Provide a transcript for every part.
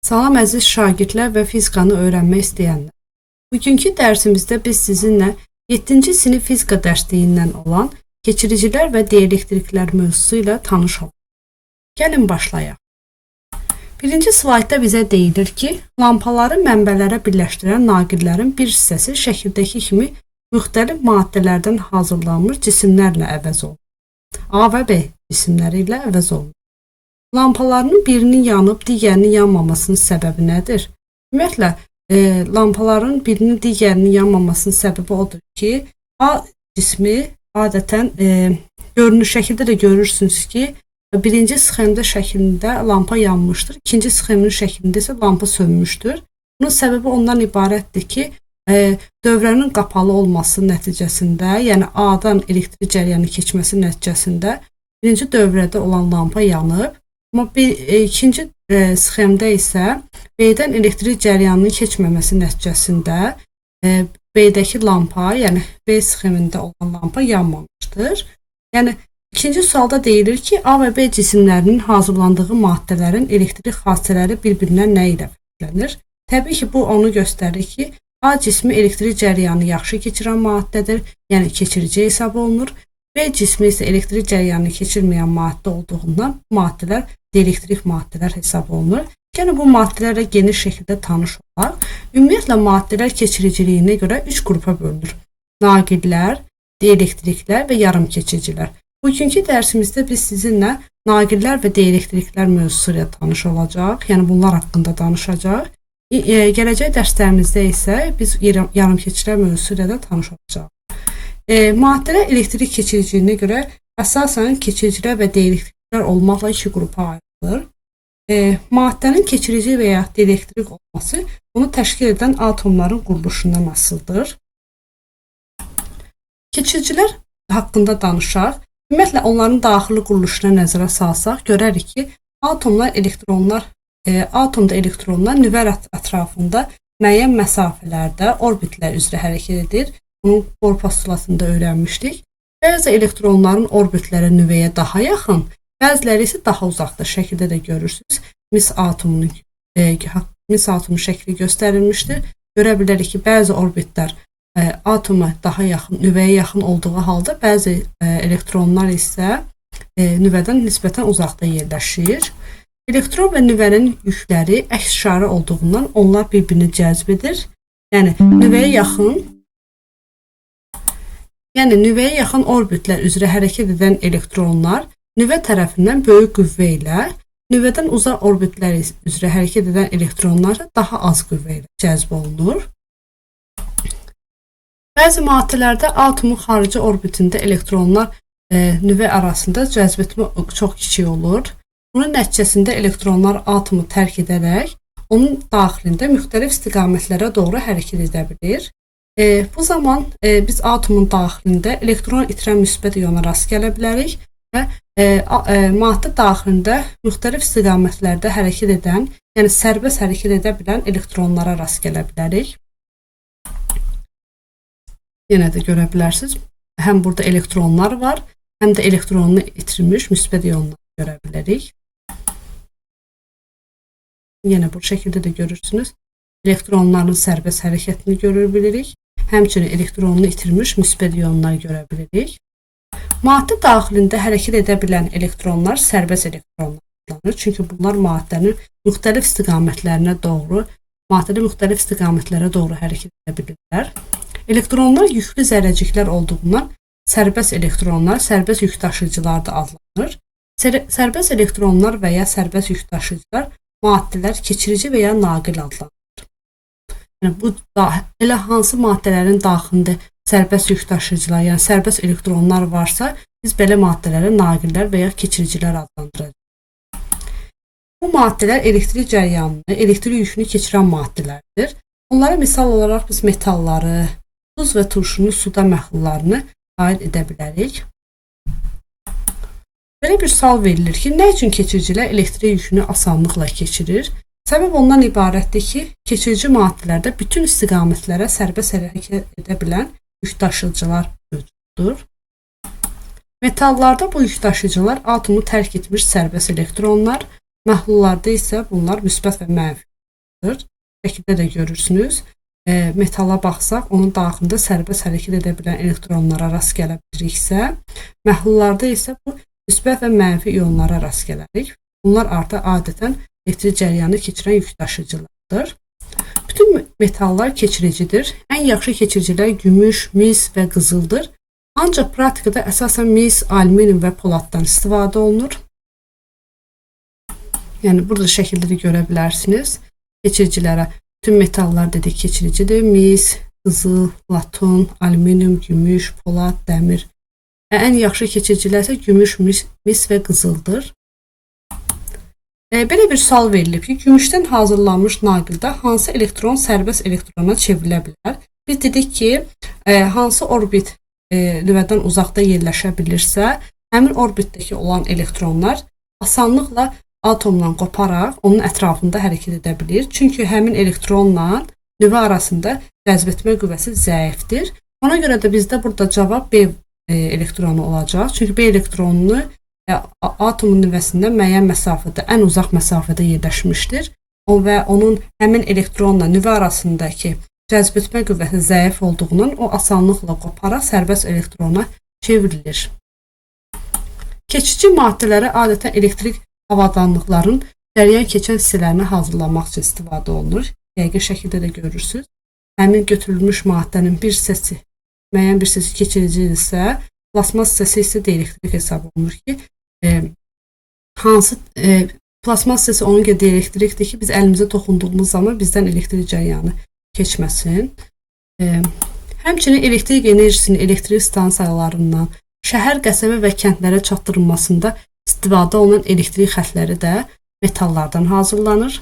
Salam əziz şagirdlər və fizikanı öyrənmək istəyənlər. Bugünkü dərsimizdə biz sizinlə 7-ci sinif fizika dərsliyindən olan keçiricilər və dielektriklər mövzusu ilə tanış olaq. Gəlin başlayaq. Birinci slaydda bizə deyilir ki, lampaları mənbələrə birləşdirən naqillərin bir hissəsi şəkildəki kimi müxtəlif maddələrdən hazırlanmış cisimlərlə əvəz olunur. A və B cisimləri ilə əvəz olunur. Lampalarının birinin yanıb digərinin yanmamasının səbəbi nədir? Ümumiyyətlə, lampaların birinin digərinin yanmamasının səbəbi odur ki, A cismi adətən görünür şəkildə də görürsünüz ki, birinci sxemdə şəklində lampa yanmışdır, ikinci sxemin şəklində isə lampa sönmüşdür. Bunun səbəbi ondan ibarətdir ki, dövrənin qapalı olması nəticəsində, yəni A-dan elektrik cəryanı keçməsi nəticəsində birinci dövrədə olan lampa yanıb. Amma ikinci sxemdə isə B-dən elektrik cəryanının keçməməsi nəticəsində B-dəki lampa, yəni B sxemində olan lampa yanmamışdır. Yəni ikinci sualda deyilir ki, A və B cisimlərinin hazırlandığı maddələrin elektrik xassələri bir-birindən nə ilə fərqlənir? Təbii ki, bu onu göstərir ki, A cismi elektrik cəryanı yaxşı keçirən maddədir, yəni keçirici hesab olunur. B cismi isə elektrik cəryanını keçirməyən maddə olduğundan bu maddələr dielektrik maddələr hesab olunur. Yəni bu maddələrlə geniş şəkildə tanış olaq. Ümumiyyətlə maddələr keçiriciliyinə görə 3 qrupa bölünür. Naqillər, dielektriklər və yarımkeçicilər. Bugünkü dərsimizdə biz sizinlə naqillər və dielektriklər mövzusu ilə tanış olacaq. Yəni bunlar haqqında danışacaq. Gələcək dərslərimizdə isə biz yarımkeçicilər mövzusu ilə də tanış olacaq. Maddələr elektrik keçiriciliyinə görə əsasən keçiricilər və dielektriklər olmaqla iki qrupa ayrılır. Maddənin keçirici və ya dielektrik olması onu təşkil edən atomların quruluşundan asılıdır. Keçiricilər haqqında danışaq. Ümumiyyətlə onların daxili quruluşuna nəzərə salsaq, görərik ki, atomlar elektronlar, atomda elektronlar nüvə ətrafında müəyyən məsafələrdə orbitlər üzrə hərəkət edir. Bunu Bohr postulatında öyrənmişdik. Bəzi elektronların orbitləri nüvəyə daha yaxın, bəziləri isə daha uzaqda. Şəkildə də görürsünüz. Mis atomunun mis atomu şəkli göstərilmişdir. Görə bilərik ki, bəzi orbitlər atoma daha yaxın, nüvəyə yaxın olduğu halda bəzi elektronlar isə nüvədən nisbətən uzaqda yerləşir. Elektron və nüvənin yükləri əks işarə olduğundan onlar bir-birini cəzb edir. Yəni nüvəyə yaxın orbitlər üzrə hərəkət edən elektronlar nüvə tərəfindən böyük qüvvə ilə, nüvədən uzaq orbitlər üzrə hərəkət edən elektronlar daha az qüvvə ilə cəzb olunur. Bəzi maddələrdə atomun xarici orbitində elektronlar nüvə arasında cəzb etmə çox kiçik olur. Bunun nəticəsində elektronlar atomu tərk edərək onun daxilində müxtəlif istiqamətlərə doğru hərəkət edə bilir. Bu zaman biz atomun daxilində elektron itirən müsbət iona rast gələ bilərik və maddə daxilində müxtəlif istiqamətlərdə hərəkət edən, yəni sərbəst hərəkət edə bilən elektronlara rast gələ bilərik. Yenə də görə bilərsiniz, həm burada elektronlar var, həm də elektronunu itirmiş müsbət ionlar görə bilərik. Yenə bu şəkildə də görürsünüz. Elektronların sərbəst hərəkətini görə bilirik. Həmçinin elektronunu itirmiş müsbət ionlar görə bilirik. Maddə daxilində hərəkət edə bilən elektronlar sərbəst elektronlar adlanır. Çünki bunlar maddənin müxtəlif istiqamətlərinə doğru, maddənin müxtəlif istiqamətlərə doğru hərəkət edə bilirlər. Elektronlar yüklü zərrəciklər olduğundan sərbəst elektronlar sərbəst yük daşıyıcılar da adlanır. Sərbəst elektronlar və ya sərbəst yük daşıyıcılar maddələr keçirici və ya naqil adlanır. Yəni bu elə hansı maddələrin daxilində sərbəst yük daşıyıcılar, yəni sərbəst elektronlar varsa, biz belə maddələrə naqillər və ya keçiricilər adlandıracağıq. Bu maddələr elektrik cəryanını, elektrik yükünü keçirən maddələrdir. Onlara misal olaraq biz metalları, duz və turşunun suda məhlullarını daxil edə bilərik. Belə bir sual verilir ki, nə üçün keçiricilər elektrik yükünü asanlıqla keçirir? Səbəb ondan ibarətdir ki, keçirici maddələrdə bütün istiqamətlərə sərbəst hərəkət edə bilən yük daşıyıcılar mövcuddur. Metallarda bu yük daşıyıcılar atomu tərk etmiş sərbəst elektronlar, məhlullarda isə bunlar müsbət və mənfi daşıyıcılardır. Şəkildə də görürsünüz. Metala baxsaq, onun daxilində sərbəst hərəkət edə bilən elektronlara rast gələ biliriksə, məhlullarda isə bu müsbət və mənfi ionlara rast gələrik. Bunlar artıq adətən elektrik cərəyanı keçirən yük daşıyıcılardır. Bütün metallar keçiricidir. Ən yaxşı keçiricilər gümüş, mis və qızıldır. Ancaq praktikada əsasən mis, alüminium və poladdan istifadə olunur. Yəni burada şəkildə də görə bilərsiniz. Keçiricilərə bütün metallar dedik keçiricidir. Mis, qızıl, latun, alüminium, gümüş, polad, dəmir. Ən yaxşı keçiricilər isə gümüş, mis və qızıldır. Belə bir sual verilib ki, gümüşdən hazırlanmış naqildə hansı elektron sərbəst elektrona çevrilə bilər? Biz dedik ki, hansı orbit nüvədən uzaqda yerləşə bilirsə, həmin orbitdəki olan elektronlar asanlıqla atomdan qoparaq onun ətrafında hərəkət edə bilir. Çünki həmin elektronla nüvə arasında cəzb etmə qüvvəsi zəifdir. Ona görə də bizdə burada cavab B elektronu olacaq. Çünki B elektronunu atomun nüvəsindən müəyyən məsafədə, ən uzaq məsafədə yerləşmişdir. O və onun həmin elektronla nüvə arasındakı cəzb etmə qüvvəsi zəif olduğundan o asanlıqla qoparaq sərbəst elektrona çevrilir. Keçici maddələrə adətən elektrik avadanlıqların cərəyan keçən hissələrini hazırlamaq üçün istifadə olunur. Yəqin şəkildə də görürsünüz. Həmin götürülmüş maddənin bir hissəsi, müəyyən bir hissəsi keçiricidirsə, plasmas hissəsi isə dielektrik hesab olunur ki, hansı plasmas hissəsi onun görə dielektrikdir ki, biz əlimizə toxunduğumuz zaman bizdən elektrik cərəyanı keçməsin. Həmçinin elektrik enerjisinin elektrik stansiyalarından şəhər, qəsəbə və kəndlərə çatdırılmasında istifadə olunan elektrik xətləri də metallardan hazırlanır.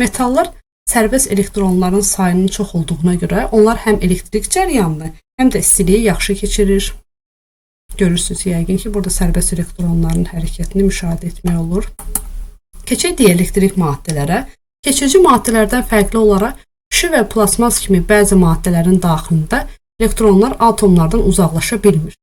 Metallar sərbəst elektronların sayının çox olduğuna görə onlar həm elektrik cərəyanını, həm də istiliyi yaxşı keçirir. Görürsünüz yəqin ki, burada sərbəst elektronların hərəkətini müşahidə etmək olur. Keçək dielektrik maddələrə. Keçirici maddələrdən fərqli olaraq şüşə və plasmas kimi bəzi maddələrin daxilində elektronlar atomlardan uzaqlaşa bilmir.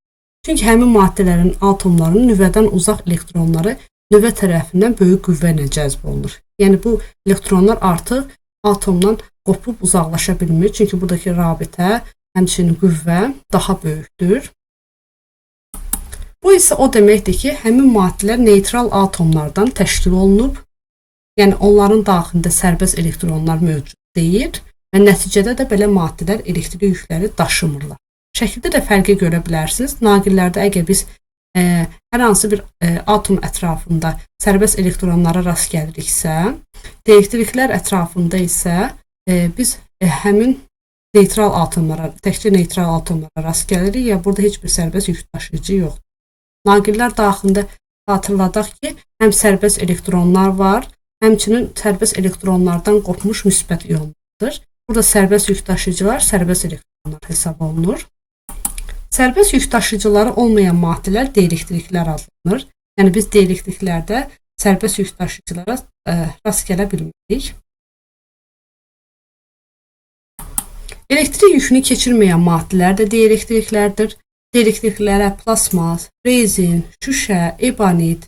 Çünki həmin maddələrin atomlarının nüvədən uzaq elektronları nüvə tərəfindən böyük qüvvə ilə cəzb olunur. Yəni bu elektronlar artıq atomdan qopub uzaqlaşa bilmir. Çünki buradakı rabitə, həmçinin qüvvə daha böyükdür. Bu isə o deməkdir ki, həmin maddələr neytral atomlardan təşkil olunub. Yəni onların daxilində sərbəst elektronlar mövcud deyil və nəticədə də belə maddələr elektrik yükləri daşımırlar. Şəkildə də fərqi görə bilərsiniz. Naqillərdə əgər biz hər hansı bir atom ətrafında sərbəst elektronlara rast gəliriksə, dielektriklər ətrafında isə biz həmin neytral atomlara, təkcə neytral atomlara rast gəlirik, ya burada heç bir sərbəst yük daşıyıcı yoxdur. Naqillər daxilində xatırladaq ki, həm sərbəst elektronlar var, həmçinin sərbəst elektronlardan qopmuş müsbət ionlardır. Burada sərbəst yük daşıyıcılar sərbəst elektronlar hesab olunur. Sərbəst yük daşıyıcıları olmayan maddələr dielektriklər adlanır. Yəni biz dielektriklərdə sərbəst yük daşıyıcılara rast gələ bilmirik. Elektrik yükünü keçirməyən maddələr də dielektriklərdir. Dielektriklərə plasmas, rezin, şüşə, ebanit,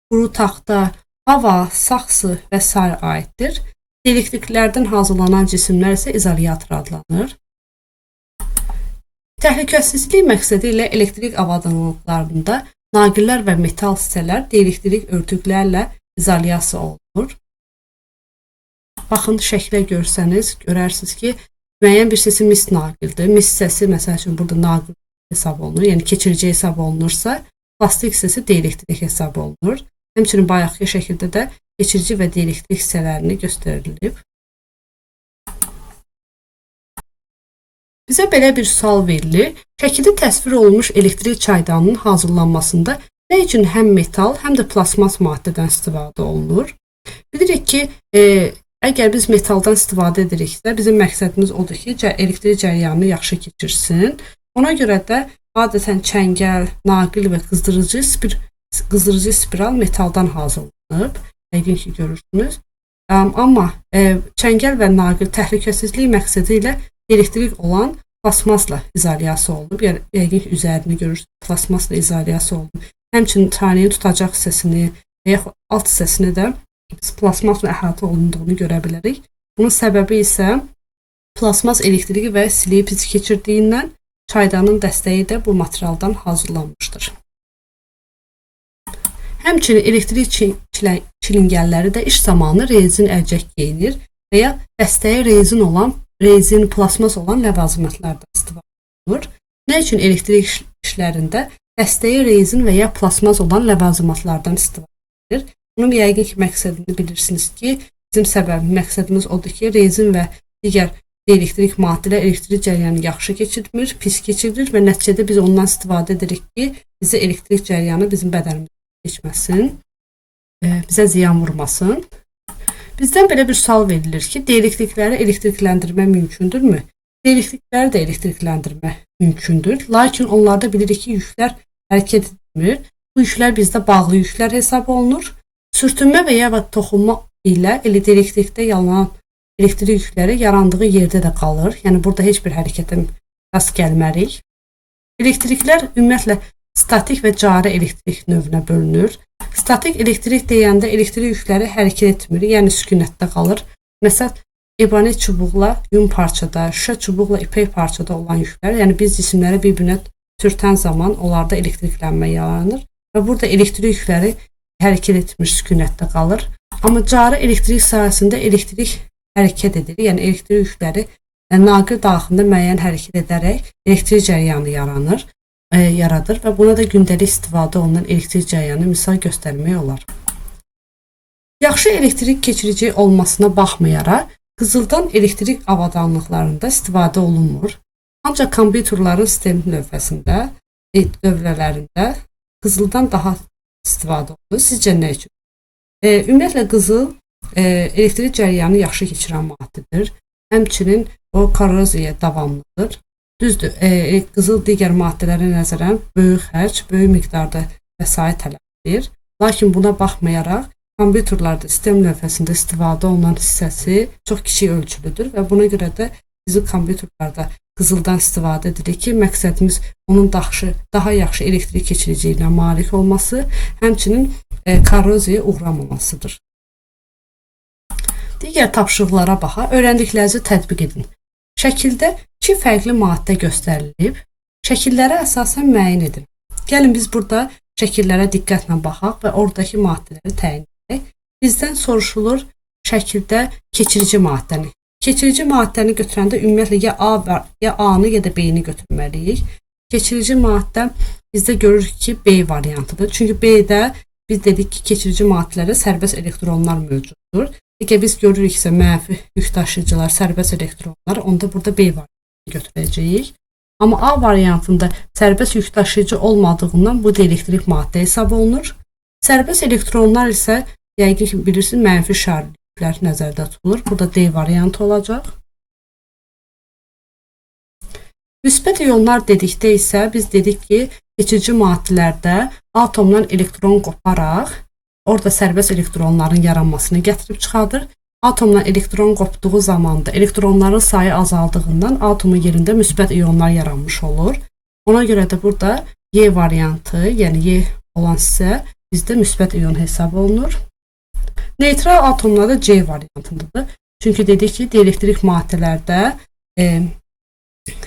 quru taxta, hava, saxsı və sair aiddir. Dielektriklərdən hazırlanan cisimlər isə izolyator adlanır. Təhlükəsizlik məqsədi ilə elektrik avadanlıqlarında naqillər və metal hissələr dielektrik örtüklərlə izolyasiya olunur. Baxın, şəklə görsəniz, görərsiniz ki, müəyyən bir hissəsi mis naqildir. Mis hissəsi, məsəl üçün, burada naqil hesab olunur, yəni keçirici hesab olunursa, plastik hissəsi dielektrik hesab olunur. Həmçinin bayaqki şəkildə də keçirici və dielektrik hissələrini göstərilib. Bizə belə bir sual verilir. Şəkildə təsvir olunmuş elektrik çaydanının hazırlanmasında nə üçün həm metal, həm də plasmas maddədən istifadə olunur? Bilirik ki, əgər biz metaldan istifadə ediriksə, bizim məqsədimiz odur ki, elektrik cərəyanını yaxşı keçirsin. Ona görə də adətən çəngəl, naqil və qızdırıcı spiral metaldan hazırlanıb. Yəqin ki, görürsünüz. Amma çəngəl və naqil təhlükəsizlik məqsədi ilə elektrik olan plasmasla izolyasiya olunub. Yəni, yəqin ki, üzərini görürsünüz, plasmasla izolyasiya olunub. Həmçinin çayniyin tutacaq hissəsini və yaxud alt hissəsini də Biz plasmasla əhatə olunduğunu görə bilərik. Bunun səbəbi isə plasmas elektriki və istiliyi pis keçirdiyindən çaydanın dəstəyi də bu materialdan hazırlanmışdır. Həmçinin elektrik çilingəlləri də iş zamanı rezin əlcək geyinir və ya dəstəyi rezin olan, rezin plasmas olan ləvazimatlardan istifadə olunur. Nə üçün elektrik işlərində dəstəyi rezin və ya plasmas olan ləvazimatlardan istifadə edilir? Bunun yəqin ki, məqsədini bilirsiniz ki, bizim səbəbi, məqsədimiz odur ki, rezin və digər elektrik maddələr elektrik cərəyanı yaxşı keçirmir, pis keçirilir və nəticədə biz ondan istifadə edirik ki, bizə elektrik cərəyanı bizim bədənimizə keçməsin, bizə ziyan vurmasın. Bizdən belə bir sual verilir ki, dielektrikləri elektrikləndirmə mümkündürmü? Dielektrikləri də elektrikləndirmə mümkündür. Lakin onlarda bilirik ki, yüklər hərəkət etmir. Bu yüklər bizdə bağlı yüklər hesab olunur. Sürtünmə və ya toxunma ilə dielektrikdə yalanan elektrik yükləri yarandığı yerdə də qalır. Yəni burada heç bir hərəkətə rast gəlmərik. Elektriklər ümumiyyətlə statik və cari elektrik növünə bölünür. Statik elektrik deyəndə elektrik yükləri hərəkət etmir, yəni sükunətdə qalır. Məsələn, ebonit çubuqla yun parçada, şüşə çubuqla ipək parçada olan yüklər, yəni biz cisimləri bir-birinə sürtən zaman onlarda elektriklənmə yaranır və burada elektrik yükləri hərəkət etmir, sükunətdə qalır. Amma cari elektrik sahəsində elektrik hərəkət edir, yəni elektrik yükləri naqil daxilində müəyyən hərəkət edərək elektrik cərəyanı yaradır və buna da gündəlik istifadə olunan elektrik cərəyanı misal göstərmək olar. Yaxşı elektrik keçirici olmasına baxmayaraq, qızıldan elektrik avadanlıqlarında istifadə olunmur. Ancaq kompüterlərin sistem lövhəsində, dövrələrində qızıldan daha istifadə olunur. Sizcə nə üçün? Ümumiyyətlə qızıl elektrik cərəyanı yaxşı keçirən maddədir. Həmçinin o korroziyaya davamlıdır. Düzdür, qızıl digər maddələrə nəzərən böyük xərc, böyük miqdarda vəsait tələb edir. Lakin buna baxmayaraq, kompüterlərdə sistem lövhəsində istifadə olunan hissəsi çox kiçik ölçülüdür və buna görə də bizim kompüterlərdə qızıldan istifadə edilir ki, məqsədimiz onun daha yaxşı elektrik keçiriciliyinə malik olması, həmçinin korroziyaya uğramamasıdır. Digər tapşırıqlara baxaq, öyrəndiklərinizi tətbiq edin. Şəkildə iki fərqli maddə göstərilib. Şəkillərə əsasən müəyyən edin. Gəlin biz burada şəkillərə diqqətlə baxaq və oradakı maddələri təyin edək. Bizdən soruşulur şəkildə keçirici maddəni. Keçirici maddəni götürəndə ümumiyyətlə ya A var, ya A-nı ya da B-ni götürməliyik. Keçirici maddə bizdə görürük ki, B variantıdır. Çünki B-də biz dedik ki, keçirici maddələrdə sərbəst elektronlar mövcuddur. Əgər biz görürüksə mənfi yük daşıyıcılar, sərbəst elektronlar, onda burada B variantını götürəcəyik. Amma A variantında sərbəst yük daşıyıcı olmadığından bu dielektrik maddə hesab olunur. Sərbəst elektronlar isə yəqin ki, bilirsiniz, mənfi şarlı yüklər nəzərdə tutulur. Burada D variantı olacaq. Müsbət ionlar dedikdə isə biz dedik ki, keçirici maddələrdə atomdan elektron qoparaq orada sərbəst elektronların yaranmasını gətirib çıxardır. Atomdan elektron qopduğu zamanda elektronların sayı azaldığından atomun yerində müsbət ionlar yaranmış olur. Ona görə də burada Y variantı, yəni Y olan hissə bizdə müsbət ion hesab olunur. Neytral atomlar da C variantındadır. Çünki dedik ki, dielektrik maddələrdə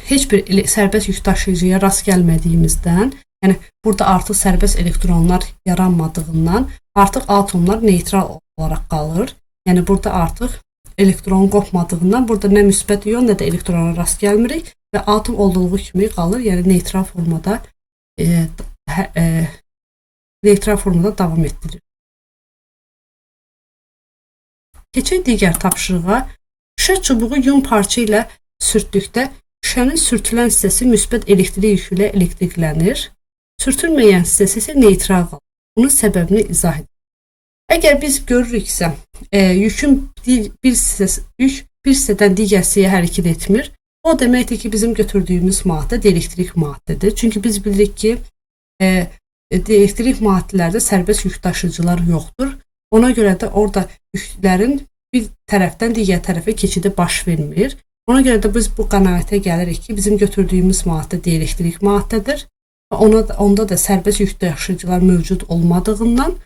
heç bir sərbəst yük daşıyıcıya rast gəlmədiyimizdən, yəni burada artıq sərbəst elektronlar yaranmadığından artıq atomlar neytral olaraq qalır. Yəni burada artıq elektron qopmadığından burada nə müsbət ion, nə də elektrona rast gəlmirik və atom olduğu kimi qalır. Yəni neytral formada davam etdirilir. Keçək digər tapşırığa. Şüşə çubuğu yun parça ilə sürtdükdə şüşənin sürtülən hissəsi müsbət elektrik yükü ilə elektriklənir. Sürtülməyən hissəsi isə neytral qalır. Bunun səbəbini izah edin. Əgər biz görürüksə, yükün bir hissəsi, yük bir hissədən digər hissəyə hərəkət etmir. O deməkdir ki, bizim götürdüyümüz maddə dielektrik maddədir. Çünki biz bilirik ki, dielektrik maddələrdə sərbəst yük daşıyıcılar yoxdur. Ona görə də orada yüklərin bir tərəfdən digər tərəfə keçidi baş vermir. Ona görə də biz bu qənaətə gəlirik ki, bizim götürdüyümüz maddə dielektrik maddədir. Və onda da sərbəst yük daşıyıcılar mövcud olmadığından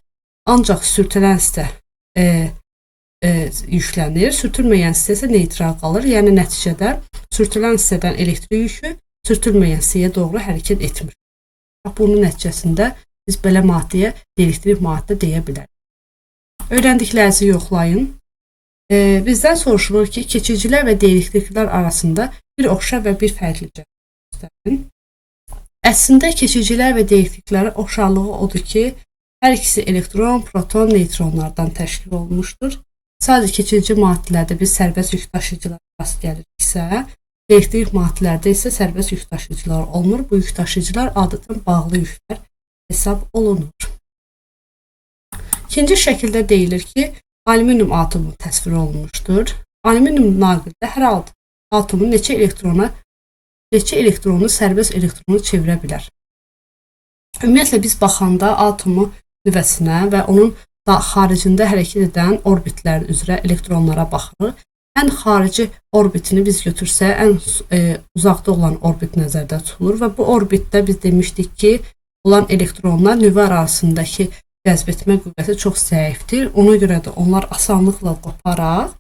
ancaq sürtülən hissə yüklənir, sürtülməyən hissə isə neytral qalır. Yəni nəticədə sürtülən hissədən elektrik yükü sürtülməyən hissəyə doğru hərəkət etmir. Bax, bunun nəticəsində biz belə maddəyə dielektrik maddə deyə bilərik. Öyrəndiklərinizi yoxlayın. Bizdən soruşulur ki, keçicilər və dielektriklər arasında bir oxşar və bir fərqli cəhət göstərin. Əslində, keçicilər və dielektriklərin oxşarlığı odur ki, hər ikisi elektron, proton, neytronlardan təşkil olunmuşdur. Sadəcə keçici maddələrdə biz sərbəst yük daşıyıcılara rast gəliriksə, dielektrik maddələrdə isə sərbəst yük daşıyıcılar olmur. Bu yük daşıyıcılar adətən bağlı yüklər hesab olunur. İkinci şəkildə deyilir ki, alüminium atomu təsvir olunmuşdur. Alüminium naqildə hər atomun neçə elektronu sərbəst elektronu çevirə bilər. Ümumiyyətlə, biz baxanda atomu nüvəsinə və onun xaricində hərəkət edən orbitlər üzrə elektronlara baxırıq. Ən xarici orbitini biz götürsək, ən uzaqda olan orbit nəzərdə tutulur və bu orbitdə biz demişdik ki, olan elektronlar nüvə arasındakı cəzb etmə qüvvəsi çox zəifdir. Ona görə də onlar asanlıqla qoparaq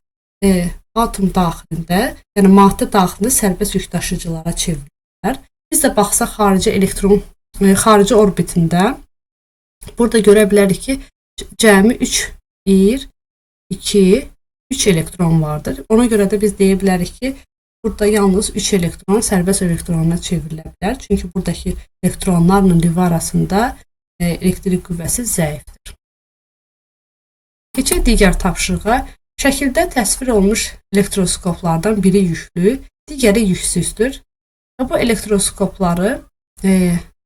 atom daxilində, yəni maddə daxilində sərbəst yük daşıyıcılara çevrilirlər. Biz də baxsaq xarici orbitində burada görə bilərik ki, cəmi 3, 1, 2, 3 elektron vardır. Ona görə də biz deyə bilərik ki, burada yalnız 3 elektron sərbəst elektronuna çevrilə bilər. Çünki buradakı elektronlarla nüvə arasında elektrik qüvvəsi zəifdir. Keçək digər tapşırığa. Şəkildə təsvir olunmuş elektroskoplardan biri yüklü, digəri yüksüzdür. Və bu elektroskopları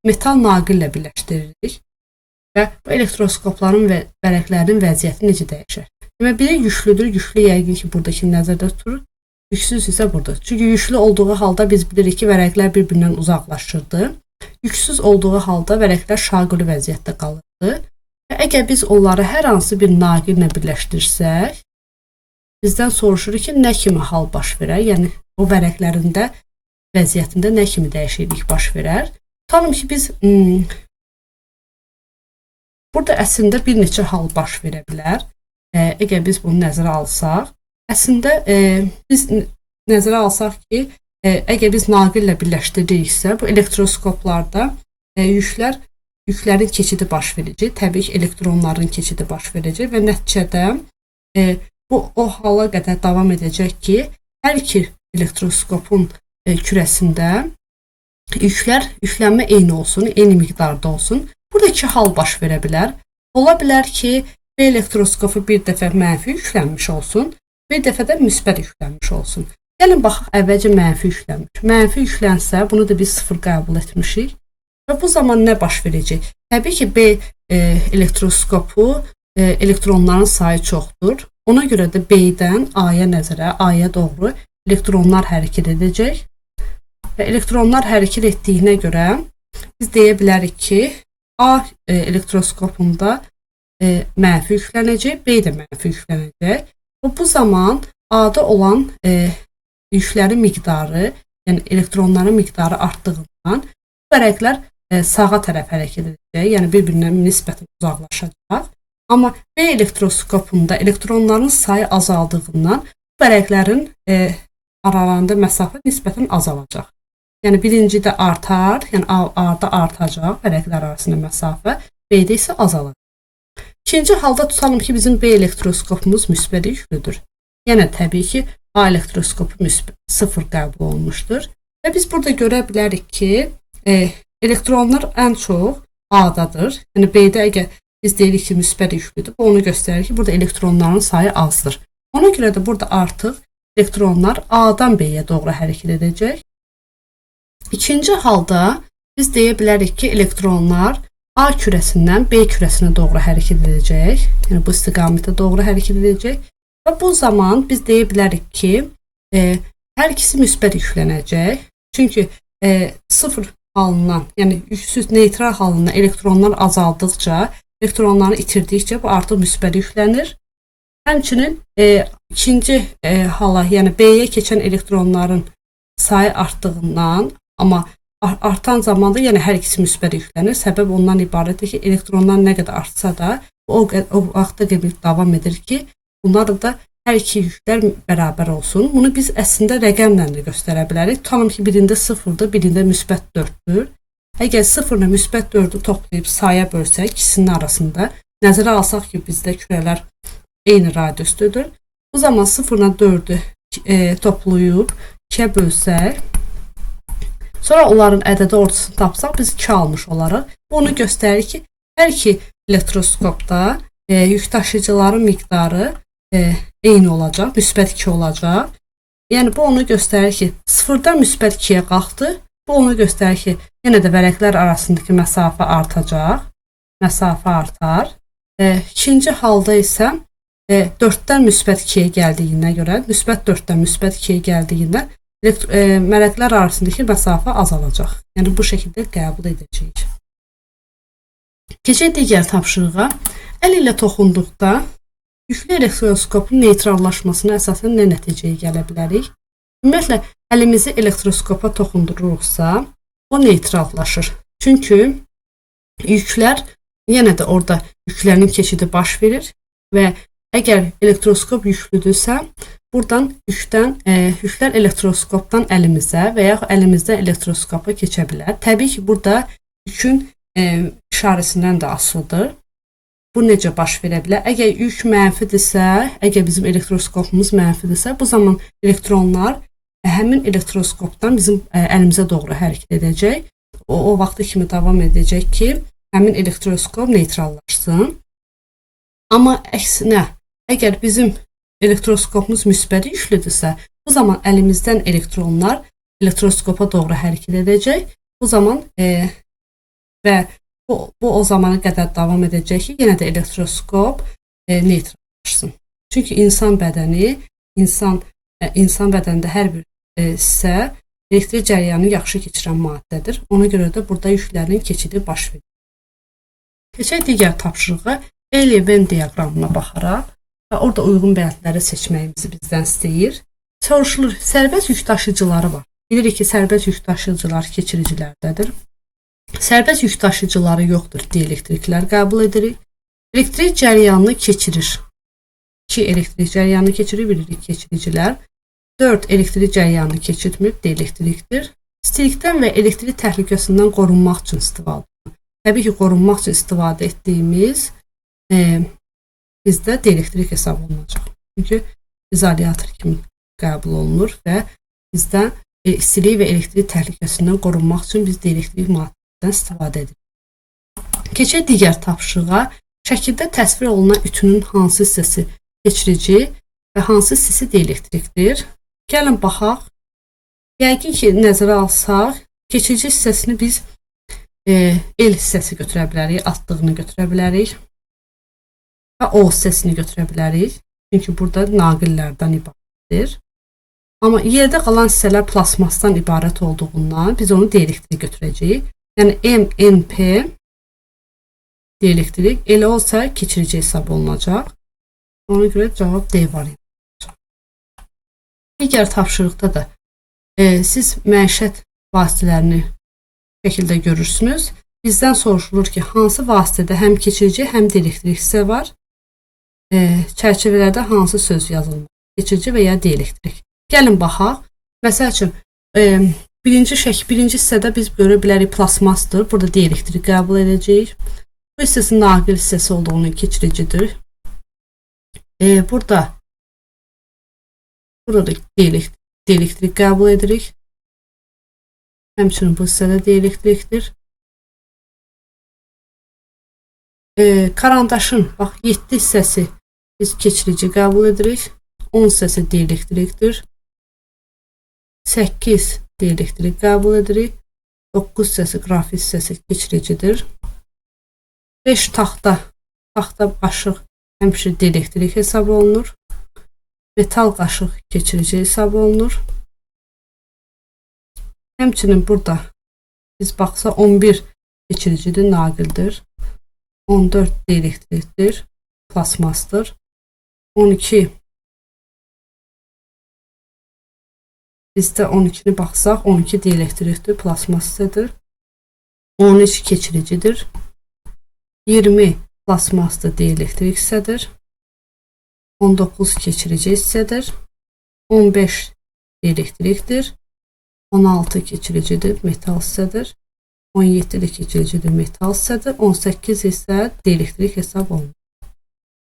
metal naqillə birləşdiririk və bu elektroskopların və vərəqlərinin vəziyyəti necə dəyişər? Demək, biri yüklüdür, yüklü yəqin ki, buradakı nəzərdə tutulur, yüksüz isə burada. Çünki yüklü olduğu halda biz bilirik ki, vərəqlər bir-birindən uzaqlaşırdı. Yüksüz olduğu halda vərəqlər şaquli vəziyyətdə qalırdı. Və əgər biz onları hər hansı bir naqillə birləşdirsək, bizdən soruşur ki, nə kimi hal baş verər? Yəni, o vərəqlərində vəziyyətində nə kimi dəyişiklik baş verər? Tutalım ki, biz burada əslində bir neçə hal baş verə bilər. Əgər biz bunu nəzərə alsaq, əslində biz nəzərə alsaq ki, əgər biz naqillə birləşdirирiksə, bu elektroskoplarda yüklərin keçidi baş verəcək, təbii ki, elektronların keçidi baş verəcək və nəticədə bu o hala qədər davam edəcək ki, hər iki elektroskopun kürəsində yüklənmə eyni olsun, eyni miqdarda olsun. Burada iki hal baş verə bilər. Ola bilər ki, B elektroskopu bir dəfə mənfi yüklənmiş olsun, bir dəfə də müsbət yüklənmiş olsun. Gəlin baxaq, əvvəlcə mənfi yüklənmiş. Mənfi yüklənsə, bunu da biz 0 qəbul etmişik. Və bu zaman nə baş verəcək? Təbii ki, B elektroskopu elektronların sayı çoxdur. Ona görə də B-dən A-ya nəzərə, A-ya doğru elektronlar hərəkət edəcək. Və elektronlar hərəkət etdiyinə görə biz deyə bilərik ki, A elektroskopunda mənfi yüklənəcək, B də mənfi yüklənəcək. Və bu zaman A-da olan yüklərin miqdarı, yəni elektronların miqdarı artdığından vərəqlər sağa tərəf hərəkət edəcək, yəni bir-birindən nisbətən uzaqlaşacaq. Amma B elektroskopunda elektronların sayı azaldığından vərəqlərin aralarında məsafə nisbətən azalacaq. Yəni birincidə artar, yəni A-da artacaq vərəqlər arasında məsafə, B-də isə azalacaq. İkinci halda tutalım ki, bizim B elektroskopumuz müsbət yüklüdür. Yəni təbii ki, A elektroskopu müsbət 0 qəbul olunmuşdur. Və biz burada görə bilərik ki, elektronlar ən çox A-dadır. Yəni B-də əgər biz deyirik ki, müsbət yüklüdür, bu onu göstərir ki, burada elektronların sayı azdır. Ona görə də burada artıq elektronlar A-dan B-yə doğru hərəkət edəcək. İkinci halda biz deyə bilərik ki, elektronlar A kürəsindən B kürəsinə doğru hərəkət edəcək. Yəni bu istiqamətə doğru hərəkət edəcək. Və bu zaman biz deyə bilərik ki, hər ikisi müsbət yüklənəcək. Çünki sıfır halından, yəni yüksüz neytral halından elektronlar azaldıqca, elektronları itirdikcə bu artıq müsbət yüklənir. Həmçinin ikinci hala, yəni B-yə keçən elektronların sayı artdığından, amma artan zamanda yəni hər ikisi müsbət yüklənir. Səbəb ondan ibarətdir ki, elektronlar nə qədər artsa da O vaxta qədər davam edir ki, bunlar da hər iki yüklər bərabər olsun. Bunu biz əslində rəqəmlə də göstərə bilərik. Tutalım ki, birində 0-dır, birində müsbət 4-dür. Əgər 0 ilə müsbət 4-ü toplayıb saya bölsək, ikisinin arasında nəzərə alsaq ki, bizdə kürələr eyni radiusdadır. Bu zaman 0 ilə 4-ü toplayıb 2-yə bölsək, sonra onların ədədi ortasını tapsaq, biz 2 almış olarıq. Bu onu göstərir ki, hər iki elektroskopda yük daşıyıcıların miqdarı eyni olacaq, müsbət 2 olacaq. Yəni bu onu göstərir ki, 0-dan müsbət 2-yə qalxdı. Bu onu göstərir ki, yenə də vərəqlər arasındakı məsafə artacaq. Məsafə artar. İkinci halda isə 4-dən müsbət 2-yə gəldiyinə görə, müsbət 4-dən müsbət 2-yə gəldiyində vərəqlər arasındakı məsafə azalacaq. Yəni bu şəkildə qəbul edəcəyik. Keçək digər tapşırığa. Əl ilə toxunduqda yüklü elektroskopun neytrallaşmasına əsasən nə nəticəyə gələ bilərik? Ümumiyyətlə, əlimizi elektroskopa toxundururuqsa, o neytrallaşır. Çünki yüklər, yenə də orada yüklərin keçidi baş verir və əgər elektroskop yüklüdürsə, buradan yüklər elektroskopdan əlimizə və yaxud əlimizdən elektroskopa keçə bilər. Təbii ki, burada yükün işarəsindən də asılıdır. Bu necə baş verə bilər? Əgər yük mənfidirsə, əgər bizim elektroskopumuz mənfidirsə, bu zaman elektronlar həmin elektroskopdan bizim əlimizə doğru hərəkət edəcək. O vaxta kimi davam edəcək ki, həmin elektroskop neytrallaşsın. Amma əksinə, əgər bizim elektroskopumuz müsbət yüklüdürsə, bu zaman əlimizdən elektronlar elektroskopa doğru hərəkət edəcək. Bu zaman və bu o zamana qədər davam edəcək ki, yenə də elektroskop neytrallaşsın. Çünki insan bədəni, insan bədənində hər bir hissə elektrik cərəyanı yaxşı keçirən maddədir. Ona görə də burada yüklərin keçidi baş verir. Keçək digər tapşırığa. L-Venn diaqramına baxaraq və orada uyğun bəndləri seçməyimizi bizdən istəyir. Soruşulur, sərbəst yük daşıyıcıları var. Bilirik ki, sərbəst yük daşıyıcılar keçiricilərdədir. Sərbəst yük daşıyıcıları yoxdur, dielektriklər qəbul edirik. Elektrik cərəyanını keçirir. 2 elektrik cərəyanını keçirir, bilirik keçiricilər. 4 elektrik cərəyanını keçirtmir, dielektrikdir. İstilikdən və elektrik təhlükəsindən qorunmaq üçün istifadə olunur. Təbii ki, qorunmaq üçün istifadə etdiyimiz bizdə dielektrik hesab olunacaq. Çünki izolyator kimi qəbul olunur və bizdə istilik və elektrik təhlükəsindən qorunmaq üçün biz dielektrik maddədən istifadə edirik. Keçək digər tapşırığa. Şəkildə təsvir olunan ütünün hansı hissəsi keçirici və hansı hissəsi dielektrikdir? Gəlin baxaq. Yəqin ki, nəzərə alsaq, keçirici hissəsini biz L hissəsi götürə bilərik, atdığını götürə bilərik və O hissəsini götürə bilərik. Çünki burada naqillərdən ibarətdir. Amma yerdə qalan hissələr plasmasdan ibarət olduğundan biz onu dielektrik götürəcəyik. Yəni M, N, P dielektrik, L olsa keçirici hesab olunacaq. Ona görə cavab D variantı olacaq. Digər tapşırıqda da siz məişət vasitələrini şəkildə görürsünüz. Bizdən soruşulur ki, hansı vasitədə həm keçirici, həm dielektrik hissə var? Çərçivələrdə hansı söz yazılmalı? Keçirici və ya dielektrik. Gəlin baxaq. Məsəl üçün, birinci hissədə biz görə bilərik plasmasdır. Burada dielektrik qəbul edəcəyik. Bu hissəsi naqil hissəsi olduğunu keçiricidir. Burada da dielektrik qəbul edirik. Həmçinin bu hissədə dielektrikdir. Karandaşın bax 7 hissəsi biz keçirici qəbul edirik. 10 hissəsi dielektrikdir. 8 dielektrik qəbul edirik. 9 hissəsi qrafit hissəsi keçiricidir. 5 taxta qaşıq həmişə dielektrik hesab olunur. Metal qaşıq keçirici hesab olunur. Həmçinin burada biz baxsaq 11 keçiricidir, naqildir. 14 dielektrikdir, plasmasdır. 12 bizdə 12-ni baxsaq 12 dielektrikdir, plasmas hissədir. 13 keçiricidir. 20 Plastmas da dielektrik hissədir. 19 keçirici hissədir. 15 dielektrikdir. 16 keçiricidir, metal hissədir. 17 də keçiricidir, metal hissədir. 18 isə dielektrik hesab olunur.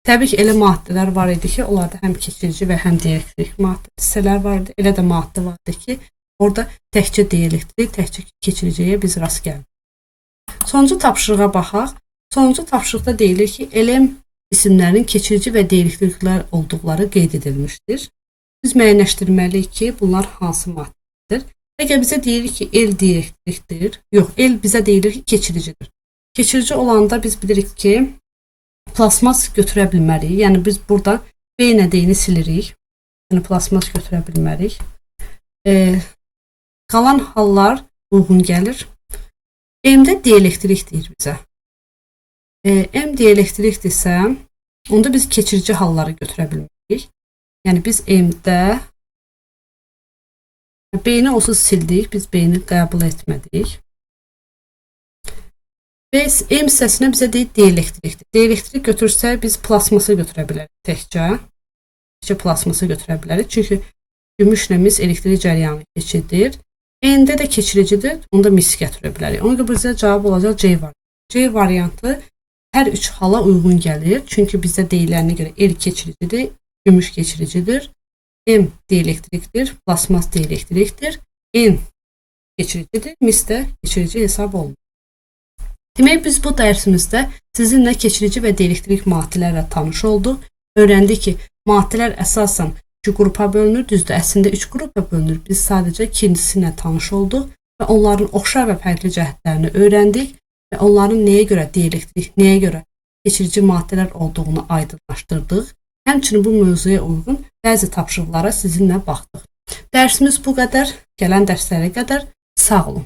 Təbii ki, elə maddələr var idi ki, onlarda həm keçirici və həm dielektrik maddə hissələr var idi. Elə də maddə vardı ki, orada təkcə dielektrik, təkcə keçiriciyə biz rast gəldik. Sonuncu tapşırığa baxaq. Sonuncu tapşırıqda deyilir ki, elm cisimlərinin keçirici və dielektriklər olduqları qeyd edilmişdir. Biz müəyyənləşdirməliyik ki, bunlar hansı maddədir. Əgər bizə deyilir ki, el dielektrikdir, yox, el bizə deyilir ki, keçiricidir. Keçirici olanda biz bilirik ki, plasmas götürə bilmərik. Yəni biz burada B ilə D-ni silirik. Yəni plasmas götürə bilmərik. Qalan hallar uyğun gəlir. M-də dielektrik deyir bizə. M dielektrikdirsə, onda biz keçirici halları götürə bilmərik. Yəni biz M-də B-ni onsuz sildik, biz B-ni qəbul etmədik. M hissəsinə bizə deyir dielektrikdir. Dielektrik götürsək biz plasması götürə bilərik təkcə. Təkcə plasması götürə bilərik. Çünki gümüşlə mis elektrik cərəyanı keçirir. N-də də keçiricidir, onda mis gətirə bilərik. Ona görə bizə cavab olacaq C variantı. C variantı hər üç hala uyğun gəlir. Çünki bizdə deyilərinə görə L keçiricidir, gümüş keçiricidir. M dielektrikdir, plasmas dielektrikdir. N keçiricidir, mis də keçirici hesab olunur. Demək biz bu dərsimizdə sizinlə keçirici və dielektrik maddələrlə tanış olduq. Öyrəndik ki, maddələr əsasən iki qrupa bölünür. Düzdür, əslində üç qrupa bölünür. Biz sadəcə ikincisi ilə tanış olduq və onların oxşar və fərqli cəhətlərini öyrəndik və onların nəyə görə dielektrik, nəyə görə keçirici maddələr olduğunu aydınlaşdırdıq. Həmçinin bu mövzuya uyğun bəzi tapşırıqlara sizinlə baxdıq. Dərsimiz bu qədər. Gələn dərslərə qədər sağ olun.